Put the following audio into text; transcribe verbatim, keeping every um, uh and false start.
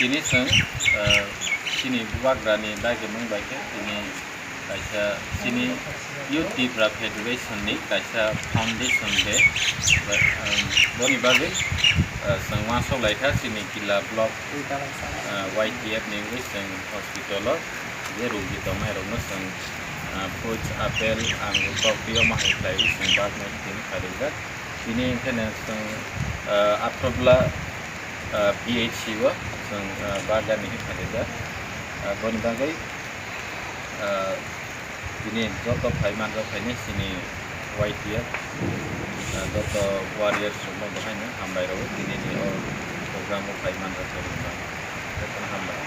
Tini chwng, ah, chini bubagrani dagimung bai khe tini kaisa chini Youth Tipra Federation ni kaisa foundation day. Ba-, um, boni bagwi, ah, chwng uansuk lai kha chini Kila block, ah, Y T F ni wngwi chwng hospital o je rugi tongnai rokno chwng, ah, fruits, apple, angur, kok twi omo hai khlaiwi chwng baknai tini kharijak. Tini hwnkhe no chwng, ah, Athobla, ah, P H C o chwng, ah, bagani hwnwi kharijak. Ah, boni bagwi, ah, tini joto phai manjak phainai chini Y T F, ah, joto warriors rokno bo haino hambai rwo, tini ni o program o phai manjak phainai jotono hambai.